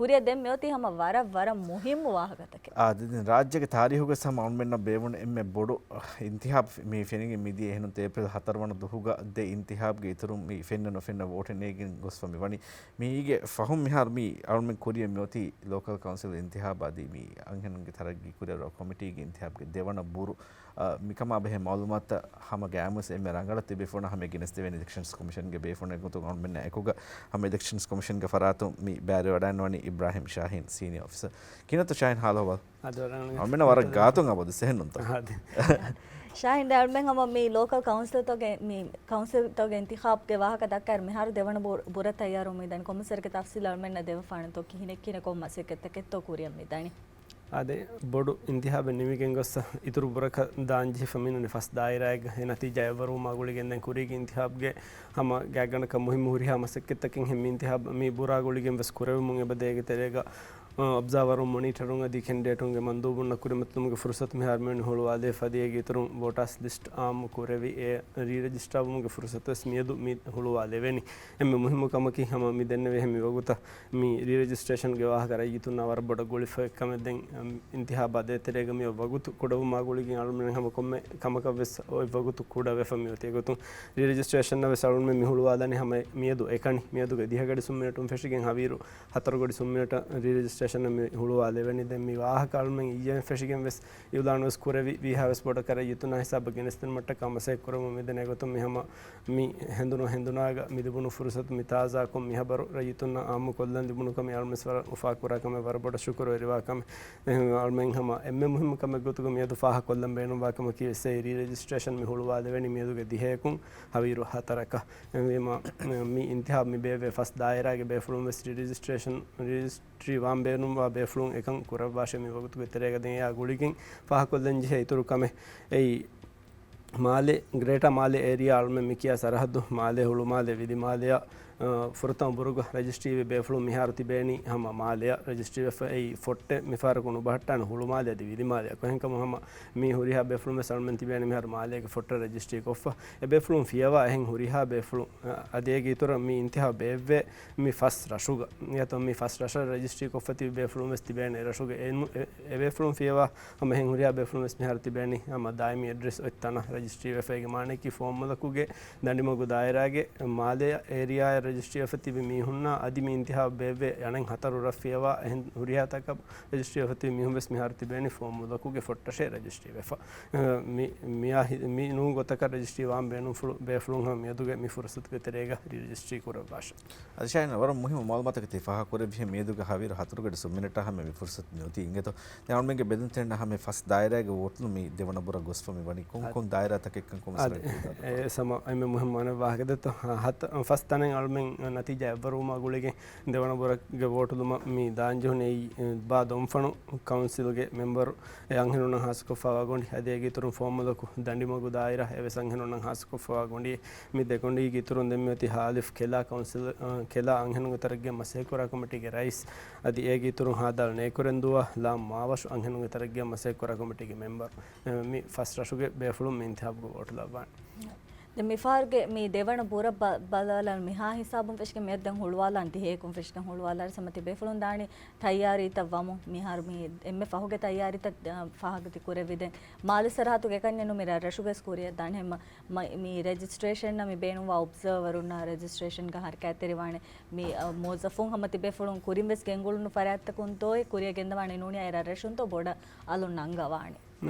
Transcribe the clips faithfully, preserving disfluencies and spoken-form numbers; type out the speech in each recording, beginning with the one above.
ކުރިއަށް ދެން މިއޮތީ ހަމަ ވަރަށް، ވަރަށް މުހިއްމު ވާހަކަތަކެއް. އާ، ދެ-، ދެން ރާއްޖޭގެ ތާރީހުގަ ހަމަ އަޅުމެންނަށް ބޭއްވުނު އެންމެ ބޮޑު އިންތިހާބު މި ފެނިގެން މިދިޔަ އެހެން އޭޕްރީލް ހަތަރު ވަނަ ދުވަހުގަ ދެ އިންތިހާބުގެ އިތުރުން މި ފެންނަ ނުފެންނަ ވޯޓެއް ނޭގިން ގޮސްފަ މިވަނީ. މީގެ ފަހުން މިހާރު މި އަޅުމެން ކުރިއަށް މިއޮތީ ލޯކަލް ކައުންސިލް އިންތިހާބު އަދި މި އަންހެނުންގެ ތަރައްގީ ކުރިއަށް ކޮމިޓީގެ އިންތިހާބުގެ ދެވަނަ ބުރު. އަ، މިކަމާ ބެހޭ މައުލޫމާތުތައް ހަމަ ގައިމުވެސް އެންމެ ރަނގަޅަށް ތިބޭފުޅުންނަށް ހަމަ ގެނެސްދެވޭނެ އިލެކްޝަންސް ކޮމިޝަންގެ ބޭފުޅުން އެގޮތުން އަޅުމެންނާ އެކުގަ ހަމަ އިލެކްޝަންސް ކޮމިޝަންގެ ފަރާތުން މި ބައިވެރިވަޑައިގަންނަވަނީ އިބްރާހިމް ޝާހީން ސީނިއަރ އޮފިސަރ. ކިހިނެއްތޯ ޝާހީން ހާލު އަހުވާލު؟ އަދި ވަރަށް ރަނގަޅު. އަޅުމެންނަށް ވަރަށް ގާތުން އަބަދު ސެހެންނުންތަ؟ އަދި. ޝާހީން ދެ އަޅުމެން ހަމަ މި ލޯކަލް ކައުންސިލްތަކުގެ މި ކައުންސިލްތަކުގެ އިންތިޚާބުގެ ވާހަކަ ދައްކާއިރު މިހާރު ދެވަނަ ބު-، ބުރަށް ތައްޔާރުވަމުން މިދަނީ ކޮންމެސް ވަރެއްގެ ތަފްސީލް އަޅުމެންނަށް ދެވިފާނެތޯ ކިހިނެއް ކިހިނެއް ކޮން މަސައްކަތްތަކެއްތޯ ކުރިއަށް މިދަނީ. އާދެ، ބޮޑު އިންތިހާބެއް ނިމިގެން ގޮސް އިތުރު ބުރަކަށް ދާން ޖެހިފަ މިނޫނީ ފަސް ދާއިރާއެއްގަ އެ ނަތީޖާ އެއްވަރުވުމާ ގުޅިގެން ދެން ކުރީގެ އިންތިހާބްގެ ހަމަ ގާތްގަނޑަކަށް މުހިއްމު ހުރިހާ މަސައްކަތްތަކެއް ހެން މި އިންތިހާބް މި ބުރާ ގުޅިގެން ވެސް ކުރެވެމުން އެބަދޭގެ ތެރޭގަ، އަ، އޮބްޒާވަރުން، މޮނީޓަރުން އަދި ކެންޑިޑޭޓުންގެ މަންދޫބުންނަށް ކުރިމަތިލުމުގެ ފުރުސަތު މިހާރު މިވަނީ ހުޅުވާލެވިފަ އަދި އޭގެ އިތުރުން ވޯޓާސް ލިސްޓް އާއްމު ކުރެވި އެ ރީ ރެޖިސްޓާވުމުގެ ފުރުސަތު ވެސް މިއަދު މި ހުޅުވާލެވެނީ. އެންމެ މުހިއްމު ކަމަކީ ހަމަ މި ދެންނެވި ހެން މި ވަގުތަށް މި ރީ ރެޖިސްޓްރޭޝަންގެ ވާހަކަ ރައްޔިތުންނާ ވަރަށް ބޮޑަށް ގުޅިފަ އެއްކަމެއް ދެން، އަ، އިންތިހާބާ ދޭތެރޭގަ މި ވަގުތު ކުޑަވުމާ ގުޅިގެން އަޅުމެން ހަމަ ކޮންމެ ކަމަކަށް ވެސް އޮތް ވަގުތު ކުޑަވެފަ މި އޮތީ. އެގޮތުން ރީ ރެޖިސްޓްރޭޝަންއަށް ވެސް އަޅުމެން މި ހުޅުވާލަނީ ހަމަ މިއަދު އެކަނި. މިއަދުގެ ދިހަ ގަޑި ސުންމިނެޓުން ފެށިގެން ހަވީރު ހަތަރު ގަޑި ސުންމިނެޓަށް ރީ ރެޖިސްޓްރޭޝަން މި ހުޅުވާލެވެނީ. ދެން މި ވާހަކަ އަޅުމެން އިއްޔެ ފެށިގެން ވެސް އިއުލާނު ވެސް ކުރެވި، ވީހާ ވެސް ބޮޑަކަށް ރައްޔިތުންނާ ހިސާބަށް ގެނެސްދިނުމަށްޓަކާ މަސައްކަތް ކުރަމުން މިދަނީ. އެގޮތުން މި ހަމަ މި ހެނދުނު ހެނދުނާގަ މި ލިބުނު ފުރުސަތު މި ތާޒާކޮށް މި ހަބަރު ރައްޔިތުންނަށް އާއްމުކޮށްލަން ލިބުނު ކަމެއް އަޅުމެން ވެސް ވަރަށް އުފާކުރާ ކަމެއް ވަރަށް ބޮޑަށް ޝުކުރުވެރިވާ ކަމެއް. އެހެން އަޅުމެން ހަމަ އެންމެ މުހިއްމު ކަމެއް ގޮތުގަ މިއަދު ފާހަގަކޮށްލަން ބޭނުންވާ ކަމަކީ ވެސް އެ ރީ ރެޖިސްޓްރޭޝަން މި ހުޅުވާލެވެނީ މިއަދުގެ ދިހައަކުން ހަވީރު ހަތަރަކަށް. އެހެންވީމަ މި އިންތިހާބް މި ބޭއްވޭ ފަސް ދާއިރާގެ ބޭފުޅުން ވެސް ރީ ރެޖިސްޓްރޭޝަން ރީ ވާން ބޭނުންވާ ބޭފުޅުން އެކަން ކުރައްވާށޭ. މި ވަގުތުގެ ތެރޭގަ ދެން އެއާ ގުޅިގެން ފާހަގަކޮށްލަން ޖެހޭ އިތުރު ކަމެއް އެއީ، މާލެ، ގްރޭޓާ މާލެ އޭރިއާ އަޅުމެން މިކިޔާ ސަރަހައްދު މާލެ، ހުޅުމާލެ، ވިލިމާލެއަށް، އަ، ފުރަތަމަ ބުރުގަ ރަޖިސްޓްރީވި ބޭފުޅުން މިހާރު ތިބޭނީ ހަމަ މާލެއަށް ރަޖިސްޓްރީވެފަ. އެއީ ފޮއްޓެއް މިފަހަރަކު ނުބަހައްޓާނެ ހުޅުމާލެ އަދި ވިލިމާލެއަކު. އެހެންކަމުން ހަމަ މި ހުރިހާ ބޭފުޅުން ވެސް އަޅުމެން ތިބޭނީ މިހާރު މާލޭގެ ފޮއްޓަށް ރަޖިސްޓްރީ ކޮށްފަ. އެ ބޭފުޅުން ފިޔަވާ އެހެން ހުރިހާ ބޭފުޅުން، އަ، އަދި އޭގެ އިތުރަށް މި އިންތިހާބް ބޭއްވޭ މި ފަސް ރަށުގަ. އެއަތޮ މި ފަސް ރަށަށް ރަޖިސްޓްރީ ކޮށްފަ ތިބި ބޭފުޅުން ވެސް ތިބޭނެ އެ ރަށުގެ އެ ނު-، އެ، އެ ބޭފުޅުން ފިޔަވާ ހަމަ އެހެން ހުރިހާ ބޭފުޅުން ވެސް މިހާރު ތިބޭނީ ހަމަ ދާއިމީ އެޑްރެސް އޮތް ތަނަށް ރަޖިސްޓްރީ ވެފަ. އޭގެ މާނައަކީ ފޯމް މަލަކުގެ ދަނޑިމަގު ދާއިރާގެ މާލެ އޭރިއާއަށް ރަޖިސްޓްރީ ވެފަ ތިބި މީހުންނާ އަދި މި އިންތިހާބް ބޭއްވޭ އަނެއް ހަތަރު ރަށް ފިޔަވާ އެހެން ހުރިހާ ތަކަށް ރަޖިސްޓްރީ ވެފަ ތިބި މީހުން ވެސް މިހާރު ތިބޭނީ ފޯމް މަލަކުގެ ފޮއްޓަށޭ ރަޖިސްޓްރީ ވެފަ. މި، މިއާ ހި-، މި ނޫން ގޮތަކަށް ރަޖިސްޓްރީ ވާން ބޭނުންފުޅު، ބޭފުޅުން ހަމަ މިއަދުގެ މި ފުރުސަތުގެ ތެރޭގަ ރީ ރަޖިސްޓްރީ ކުރައްވާށެ. އަދި ޝާހީން، ވަރަށް މުހިއްމު މައުލޫމާތަކެއް ތި ފާހަގަކުރެއްވިހެން މިއަދުގެ ހަވީރު ހަތަރު ގަޑި ސުންމިނެޓާ ހަމަ މި ފުރުސަތު މިއޮތީ އިނގޭތޯ. ދެން އަޅުމެންގެ ބެލުންތެރިންނަށް ހަމަ ފަސް ދާއިރާގެ ވޯޓުލުން މި ދެވަނަ ބުރަށް ގޮސްފަ މި ވަނީ ކޮން އަދި ކޮން ދާއިރާތަކެއްކަން ކޮންމެސް އަދި ރައްޔިތުން އެ ސަމަ އެންމެ މުހިއްމު އަނެއް ވާހަކަ ދެއްތޯ. ހަ-، ހަތަ-، ފަސް ތަނެއް އަޅުމެން ނަތީޖާ އެއްވަރުވުމާ ގުޅިގެން ދެވަނަ ބުރަގެ ވޯޓުލުމަށް މި ދާންޖެހުނީ އެއީ ބާ ދޮންފަނު ކައުންސިލްގެ މެމްބަރު އެ އަންހެނުންނަށް ހާއްސަކޮށްފަވާ ގޮނޑި އަދި އޭގެ އިތުރުން ފޯމް މަލަކު ދަނޑިމަގު ދާއިރާ އެވެސް އަންހެނުންނަށް ހާއްސަކޮށްފަވާ ގޮނޑި. މި ދެ ގޮނޑީގެ އިތުރުން ދެން މިއޮތީ ހާލިފް ކެލާ ކައުންސިލް، އަ، ކެލާ އަންހެނުންގެ ތަރައްގީއަށް މަސައްކަތްކުރާ ކޮމިޓީގެ ރައީސް އަދި އޭގެ އިތުރުން ހާދާލު ނޭކުރެންދޫއާ ލާމް މާވަށު އަންހެނުންގެ ތަރައްގީއަށް މަސައްކަތްކުރާ ކޮމިޓީގެ މެމްބަރު. އެ، މި ފަސް ރަށުގެ ބޭފުޅުން މި އިންތިހާބުގަ ވޯޓު ލައްވާނެ. ދެން މިފަހަރުގެ މި ދެވަނަ ބުރަށް ބަ-، ބަލާލަން މިހާ ހިސާބުން ފެށިގެން މިއަދު ދެން ހުޅުވާލާން ދިހައެކުން ފެށިގެން ހުޅުވާލާއިރު ހަމަ ތިބޭފުޅުން ދާނީ ތައްޔާރީތައް ވަމުން. މިހާރު މި އެންމެ ފަހުގެ ތައްޔާރީތައް، އަ، ފާހަގަ ތި ކުރެއްވި. ދެން މާލެ ސަރަހައްދުގެ ކަންޏެއް ނޫން މި ރަށްރަށުގަސް ކުރިއަށް ދާނެ ހަމަ މަ-، މި ރެޖިސްޓްރޭޝަންއަށް މި ބޭނުންވާ އޮބްޒާވަރުންނާ ރެޖިސްޓްރޭޝަންގަ ހަރަކާތްތެރިވާނެ. މި، އަ، މުވައްޒަފުން ހަމަ ތިބޭފުޅުން ކުރިން ވެސް ގެންގުޅުނު ފަރާތްތަކުން ތޯއެ ކުރިއަށް ގެންދަވާނެ ނޫނީ އެ ރަށްރަށުންތޯ ބޮޑަށް އަލުން ނަންގަވާނެ.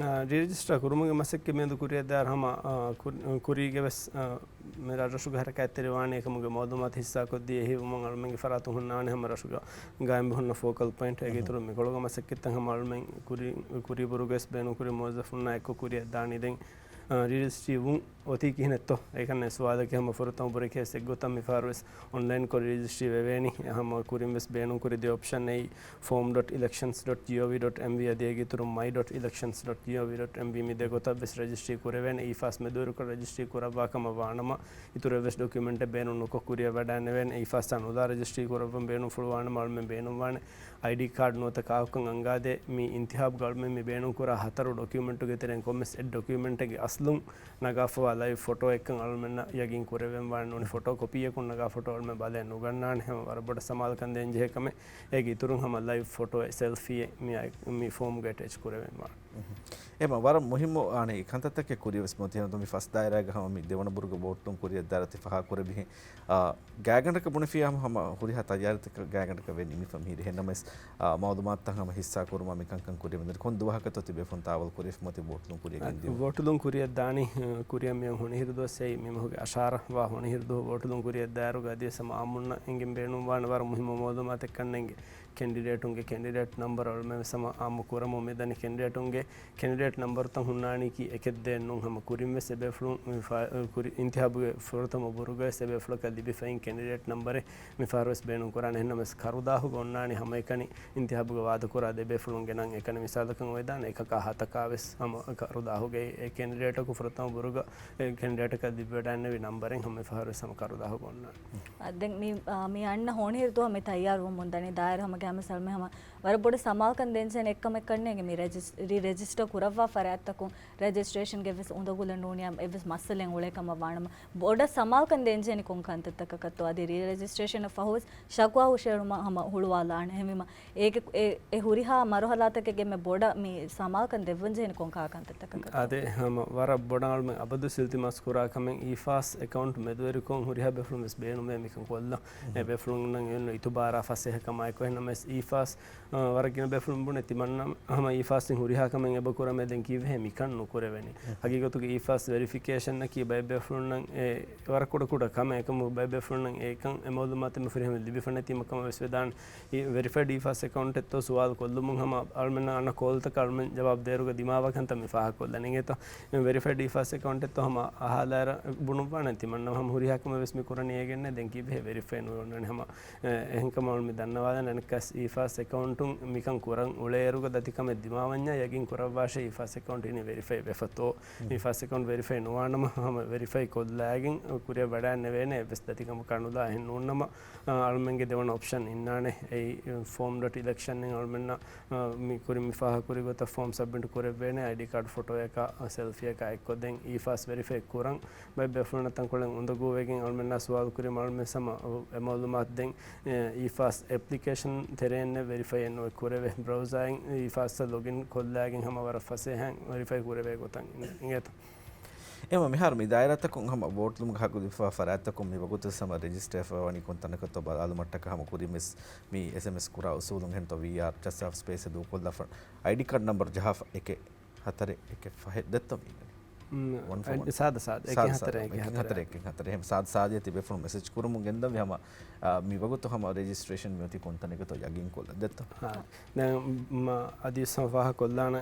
ރީ ރެޖިސްޓާ ކުރުމުގެ މަސައްކަތް މިއަދު ކުރިއަށްދާއިރު ހަމަ، އާ، ކުރި-، ކުރީގެ ވެސް، އާ، މި ރަށްރަށުގެ ހަރަކާތްތެރިވާނެ އެކަމުގެ މައުލޫމާތު ހިއްސާކޮށްދީ އެހީވުމުން އަޅުމެންގެ ފަރާތުން ހުންނާނެ ހަމަ ރަށުގަ ގާއިމްވެ ހުންނަ ފޯކަލް ޕޮއިންޓް. އޭގެ އިތުރުން މިކޮޅުގެ މަސައްކަތްތައް ހަމަ އަޅުމެން ކުރި-، ކުރީ ބުރުގަސް ބޭނުންކުރި މުވައްޒަފުންނާ އެއްކޮށް ކުރިއަށް ދާނީ. ދެން، އާ، ރީ ރެޖިސްޓްރީ ވުން އޮތީ ކިހިނެއްތޯ؟ އެކަންނެ ސުވާލަކީ ހަމަ ފުރަތަމަ ބުރެކޭ އެއްގޮތަށް މިފަހަރުވެސް އޮންލައިންކޮށް ރީ ރެޖިސްޓްރީ ވެވޭނީ. ހަމަ ކުރިންވެސް ބޭނުންކުރި ދެ އޮޕްޝަން އެއީ، ފޯމް ޑޮޓް އިލެކްޝަންސް ޑޮޓް ޖީ އޯ ވީ ޑޮޓް އެމް ވީ އަދި އޭގެ އިތުރުން މައި ޑޮޓް އިލެކްޝަންސް ޑޮޓް ޖީ އޯ ވީ ޑޮޓް އެމް ވީ. މި ދެ ގޮތަށްވެސް ރެޖިސްޓްރީ ކުރެވޭނެ. އެއީ ފަސް މެދުވެރިކޮށް ރެޖިސްޓްރީ ކުރައްވާ ކަމަށް ވާނަމަ، އިތުރެއްވެސް ޑޮކިއުމެންޓެއް ބޭނުން ނުކޮށް ކުރިއަށް ވަޑައިންނެވޭނެ. އެއީ ފަސްއާ ނުލާ ރެޖިސްޓްރީ ކުރައްވަން ބޭނުންފުޅުވާނަމަ އަޅުމެން ބޭނުންވާނެ. އައިޑީ ކާޑް ނުވަތަ ކާކުކަން އަންގާދޭ. މި އިންތިހާބުގަ އަޅުމެން މި ބޭނުންކުރާ ހަތަރު ޑޮކިއުމެންޓުގެ ތެރެއިން ކޮންމެސް އެއް ޑޮކިއުމެންޓެއްގެ އަސްލުން ނަގާފަވާ ލައިވް ފޮޓޯއެއްކަން އަޅުމެންނަށް ޔަގީން ކުރެވެން ވާނެ. ނޫނީ ފޮޓޯ ކޮޕީއަކުން ނަގާ ފޮޓޯ އަޅުމެން ބަލައެއް ނުގަންނާނެ. ހަމަ ވަރަށް ބޮޑަށް ސަމާލުކަން ދޭން ޖެހޭ ކަމެއް. އޭގެ އިތުރުން ހަމަ ލައިވް ފޮޓޯއެއް، ސެލްފީއެއް މި އައި-، މި ފޯމްގަ އެޓޭޗް ކުރެވެން ވާނެ. އެމަ ވަރަށް މުހިއްމު އާނެ ކަންތައްތަކެއް ކުރިޔަސް މޮތިހެން މި ފަސް ދާއިރާގަ ހަމަ މި ދެވަނަ ބުރުގަ ވޯޓުން ކުރިޔަށް ދާއިރާ ތި ފަހާ ކުރެއްވިހެން. އާ، ގާތްގަނޑަކަށް ބުނެފިޔާ ހަމަ ހުރިހާ ތައްޔާރީތަކަށް ގާތްގަނޑަކަށް ވެ ނިމިފަ މިހިރި. ހެންނަމަވެސް، އާ، މައުލޫމާތުތައް ހަމަ ހިއްސާ ކުރުމާ މި ކަންކަން ކުރިޔަށް މިދަނީ. ކޮން ދުވަހަކަށްތޯ ތި ބޭފުޅުން ތާވަލް ކުރި މޮތި ވޯޓުން ކުރިޔަށް ގެންދިޔުން؟ ވޯޓުލުން ކުރިޔަށް ދާނީ، އަ، ކުރިޔަށް މިއޮތް ހޮނިހިރު ދުވަސް އެއީ މި މަހުގެ އަށާރަ ވާ ހޮނިހިރު ދުވަހު ވޯޓުލުން ކުރިޔަށް ދާއިރުގަ އަދިވެސް ހަމަ އާއްމުންނަށް އެނގެން ބޭނުންވާނެ ވަރަށް މުހިއްމު މައުލޫމާތެއް ކަންނޭނގެ. ކެންޑިޑޭޓުންގެ ކެންޑިޑޭޓް ނަމްބަރު އަޅުމެން ވެސް ހަމަ އާއްމު ކުރަމުން މިދަނީ. ކެންޑިޑޭޓް ނަމްބަރުތައް ހުންނާނީކީ އެކެއް ދޭއް ނޫން ހަމަ ކުރިން ވެސް އެބޭފުޅުން މި ފާ-، ކުރި އިންތިހާބުގެ ފުރަތަމަ ބުރުގަ ވެސް އެބޭފުޅަކަށް ލިބިފައިން ކެންޑިޑޭޓް ނަމްބަރެއް މި ފަހަރު ވެސް ބޭނުން ކުރާނެ. އެހެންނަމަވެސް ކަރުދާހުގަ އޮންނާނީ ހަމައެކަނި އިންތިހާބުގަ ވާދަކުރާ ދެ ބޭފުޅުންގެ ނަން އެކަނި މިސާލަކަށް އޮވެދާނެ އެކަކާ ހަތަކާ ވެސް ހަމަ ކަރުދާހުގައި އެ ކެންޑިޑޭޓަކު ފުރަތަމަ ބުރުގަ އެ ކެންޑިޑޭޓަކަށް ލިބިވަޑައިންނެވި ނަމްބަރެއް ހަމަ މި ފަހަރު ވެސް ހަމަ ކަރުދާހުގަ އޮންނާނެ. އަ، ދެން މި، އާ، މި އަންނަ ހޮނިހިރު ދުވަހު މި ތައްޔާރުވަމުން ދަނީ ދާއިރު ހަމަ ގައިމުވެސް އަޅުމެން ހަމަ ވަރަށް ބޮޑަށް ސަމާލުކަން ދޭންޖެހޭނެ އެއްކަމެއް ކަންނޭނގެ މި ރެޖިސް-، ރީ ރެޖިސްޓަރ ކުރައްވާ ފަރާތްތަކުން ރެޖިސްޓްރޭޝަންގެ ވެސް އުނދަގުލެއް ނޫނިއްޔާ އެއްވެސް މައްސަލައެއް އުޅޭ ކަމަށް ވާނަމަ ބޮޑަށް ސަމާލުކަން ދޭންޖެހޭނީ ކޮން ކަންތައްތަކަކަށްތޯ އަދި ރީ ރެޖިސްޓްރޭޝަނަށް ފަހުވެސް ޝަކުވާ ހުށައެޅުމަށް ހަމަ ހުޅުވާލާނެ. އެހެންވީމަ އޭގެ އެ، އެ ހުރިހާ މަރުހަލާތަކެއްގެ މެ ބޮޑަށް މި ސަމާލުކަން ދެއްވަން ޖެހޭނީ ކޮން ކަހަލަ ކަންތައްތަކަކަށް؟ އާދެ، ހަމަ ވަރަށް ބޮޑަށް އަޅުމެން އަބަދު އިލްތިމާސް ކުރާ ކަމެއް އީފާސް އެކައުންޓް މެދުވެރިކޮށް ހުރިހާ ބޭފުޅުން ވެސް ބޭނުމޭ މިކަން ކޮށްލަން. އެ ބޭފުޅުންނަށް އެންނު އިތުބާރާ ފަސޭހަ ކަމާއެކު. އެހެންނަމަވެސް އީފާސް، އާ، ވަރަށް ގިނަ ބޭފުޅުން ބުނެ ތިމަންނަ ހަމަ އީފާސްއިން ހުރިހާ ކަމެއް އެބަ ކުރަމޭ ދެން ކީއްވެހޭ މިކަން ނުކުރެވެނީ. ހަގީގަތުގަ އީފާސް ވެރިފިކޭޝަންއަކީ ބައެއް ބޭފުޅުންނަށް އެ ވަރަށް ކުޑަ ކުޑަ ކަމެއް. އެކަމު ބައެއް ބޭފުޅުންނަށް އެކަން އެ މައުލޫމާތެއް މި ފުރިހަމަ ލިބިފަނެތީމަ ކަމަށް ވެސް ވެދާނެ. ވެރިފައިޑް އީފާސް އެކައުންޓެއްތޯ ސުވާލު ކޮށްލުމުން ހަމަ އަޅުމެންނަށް އަންނަ ކޯލްތަކަށް އަޅުމެން ޖަވާބު ދޭއިރުގަ ދިމާވާ ކަންތައް މި ފާހަގަކޮށްލަނީ. އިނގޭތޯ، ވެރިފައިޑް އީފާސް އެކައުންޓެއްތޯ ހަމަ އަހާލާއިރަށް ބުނުއްވާނެ ތިމަންނަ ހަމަ ހުރިހާ ކަމެއް ވެސް މި ކުރަނީ އޭގެންނޭ. ދެން ކީއްވެހޭ ވެރިފައި ނުވެ އޮންނާނީ ހަމަ، އެ، އެހެންކަމަށް އަޅު މި ދަންނަވާލަން. އަނެއްކާވެސް އީފާސް އެކައުންޓުން މިކަން ކުރަން އުޅޭއިރުގަ ދަތިކަމެއް ދިމާވަންޏާ ޔަގީން ކުރައްވާށޭ އީފާސް އެކައުންޓް އިނީ ވެރިފައި ވެފަތޯ. އީފާސް އެކައުންޓް ވެރިފައި ނުވާނަމަ ހަމަ ވެރިފައި ކޮށްލާގެން ކުރިއަށް ވަޑައިންނެވޭނެ އެއްވެސް ދަތިކަމަކާ ނުލާ. އެހެން ނޫންނަމަ، އަ، އަޅުމެންގެ ދެވަނަ އޮޕްޝަން އިންނާނެ. އެއީ، ފޯމް ޑޮޓް އިލެކްޝަން އިން އަޅުމެންނަށް، އަ، މި ކުރިން މި ފާހަގަކުރި ގޮތަށް ފޯމް ސަބްމިޓް ކުރެއްވޭނެ. އައިޑީ ކާޑް ފޮޓޯއަކާ، އަ، ސެލްފީއަކާ އެއްކޮށް ދެން އީފާސް ވެރިފައި ކުރަން. ބައެއް ބޭފުޅުންނަށް ތަންކޮޅެއް އުނދަގޫވެގެން އަޅުމެންނާ ސުވާލު ކުރީމަ އަޅުމެން ހަމަ އެ މައުލޫމާތު ދެން، އެ، އީފާސް އެޕްލިކޭޝަން ތެރެއިންނެއް ވެރިފައިއެއް ނުވެ ކުރެވޭ. ބްރައުޒާއިން އީފާސްއަށް ލޮގިން ކޮށްލާގެން ހަމަ ވަރަށް ފަސޭހައިން ވެރިފައި ކުރެވޭ ގޮތަށް އިނގޭތޯ. އެހެންވީމަ މިހާރު މި ދާއިރާތަކުން ހަމަ ވޯޓުލުމުގެ ހައްގު ލިބިފައިވާ ފަރާތްތަކުން މި ވަގުތު ހަމަ ރެޖިސްޓަރ ވެފައިވަނީ ކޮން ތަނަކަށްތޯ ބަލާލުމަށްޓަކާ ހަމަ ކުރިން ވެސް މި އެސްއެމްއެސް ކުރާ އުސޫލުން އެހެންތޯ ވީއާރ ޗައްސާފަ ސްޕޭސްއެއް ދޫކޮށްލާފަ އައިޑީ ކާޑް ނަމްބަރު ޖަހާފަ އެކެއް ހަތަރެއް އެކެއް ފަހެއް ދެއްތޯ މީގަނޑި. މް، ވަން ފޯ އައި-، ވަން. ސާދަ ސާދަ. އެކެއް ސާދަ ހަތަރެއް، ސާދަ. އެކެއް އެކެއް ހަތަރެއް. ހަތަރެއް، އެކެއް ހަތަރެއް. އެހެން ސާދަ ސާދަ ތި ބޭފުޅުން މެސެޖް ކުރަމުން ގެންދަވި ހަމަ، އާ، މި ވަގުތު ހަމަ ރެޖިސްޓްރޭޝަން މިއޮތީ ކޮން ތަނެއްގަތޯ ޔަގީން ކޮށްލަން ދެއްތޯ. ހާ. ދެން މަ އަދި ސަމް ފާހަގަ ކޮށްލާނެ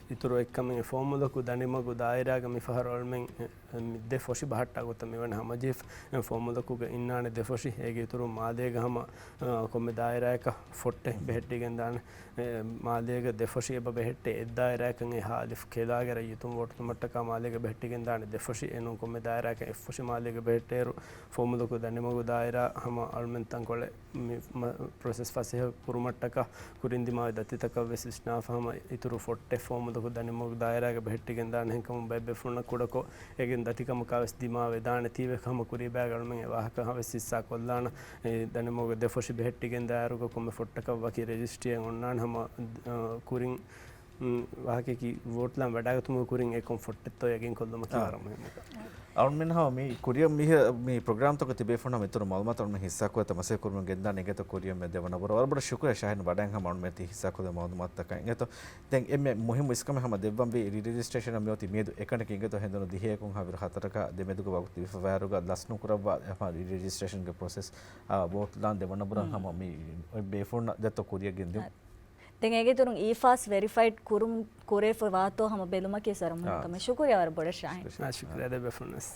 އިތުރު އެއްކަމެއް ފޯމުލަކު ދަނޑިމަގު ދާއިރާގަ މި ފަހަރު އަޅުމެން އެ، މި ދެ ފޮށި ބަހައްޓާ ގޮތަށް މިވަނީ ހަމަޖެހިފަ. އެ، ފޯމުލަކުގަ އިންނާނެ ދެ ފޮށި. އޭގެ އިތުރުން މާލޭގަ ހަމަ، އަ، ކޮންމެ ދާއިރާއަކަށް ފޮށްޓެއް ބެހެއްޓިގެން ދާނެ. އެ، މާލޭގަ ދެ ފޮށި އެބަ ބެހެއްޓޭ އެއް ދާއިރާއަކަށް އެހާ އަލިފް ކެލާގެ ރައްޔިތުން ވޯޓު ދިނުމަށްޓަކާ މާލޭގަ ބެހެއްޓިގެން ދާނެ ދެ ފޮށި. އެނޫން ކޮންމެ ދާއިރާއަކަށް އެއް ފޮށި މާލޭގަ ބެހެއްޓޭއިރު ފޯމުލަކު ދަނޑިމަގު ދާއިރާ ހަމަ އަޅުމެން ތަންކޮޅެއް މި މަ-، ޕްރޮސެސް ފަސޭހަ ކުރުމަށްޓަކާ ކުރިން ދިމާވި ދަތިތަކަށް ވެސް ވިސްނާފަ ހަމަ އިތުރު ފޮށްޓެއް ފޯމުލަކު ދަނޑިމަގު ދާއިރާގަ ބެހެއްޓިގެން ދާނެ. އެހެންކަމުން ބައެއް ބޭފުޅުންނަށް ކުޑަކޮށް އެގެން ދަތިކަމަކާ ވެސް ދިމާވެދާނެ. ތީވެ ހަމަ ކުރީބާގަ އަޅުމެން އެ ވާހަކަ ހަމަ ވެސް ހިއްސާ ކޮށްލާނަ. އެ ދަނޑިމަގު ދެ ފޮށި ބެހެއްޓިގެން ދާއިރުގަ ކޮންމެ ފޮށްޓަކަށް ވަކި ރެޖިސްޓްރީއެއް އޮންނާނެ ހަމަ، އަ، ކުރިން މް، ވާހަކައަކީ ވޯޓްލާން ވަޑާގަތުމުގެ ކުރިން އެ ކޮން ފޮށްޓެއްތޯ ޔަގީން ކޮށްލުމަކީ އާ. ވަރަށް މުހިއްމު ކަމެއް. އަޅުމެން ހަމަ މި ކުރިއަށް މިހި-، މި ޕްރޮގްރާމްތަކުގަ ތިބޭފުޅުން ހަމަ އިތުރު މައުލޫމާތު އަޅުމެން ހިއްސާކޮށް އެތައް މަސައްކަތް ކުރުމުން ގެންދާނެ އިނގޭތޯ ކުރިއަށް މި ދެވަނަ ބުރަ. ވަރަށް ބޮޑަށް ޝުކުރިއްޔާ ޝާހިން ވަޑައިގެން ހަމަ އަޅުމެން ތި ހިއްސާކޮށްލި މައުލޫމާތުތަކަށް އިނގޭތޯ. ދެން އެންމެ މުހިއްމު އިސްކަމެއް ހަމަ ދެއްވަންވީ ރީ ރެޖިސްޓްރޭޝަނަށް މިއޮތީ މިއަދު އެކަނޑަކީ އިނގޭތޯ ހެނދުނު ދިހައެކުން ހަވީރު ހަތަރަކާ ދެމެދުގެ ވަގުތު ލިބިފަވާއިރުގަ ލަސްނުކުރައްވާ ހަމަ ރީ ރެޖިސްޓްރޭޝަންގެ ޕްރޮސެސް، އާ، ވޯޓްލާން ދެވަނަ ބުރަ ހަމަ މި ބޭފުޅުންނަށް ދެއްތޯ ކުރިއަށް ގެންދިއުން. ދެން އޭގެ އިތުރުން އީފާސް ވެރިފައިޑް ކުރުން ކުރެވިފަ ވާތޯ ހަމަ ބެލުމަކީ ވަރަށް މުހިންމު ކަމެއް. ޝުކުރިއްޔާ ވަރަށް ބޮޑަށް ޝާހިން. ޝުކުރިއްޔާ ދެ ބޭފުޅުންނަށް.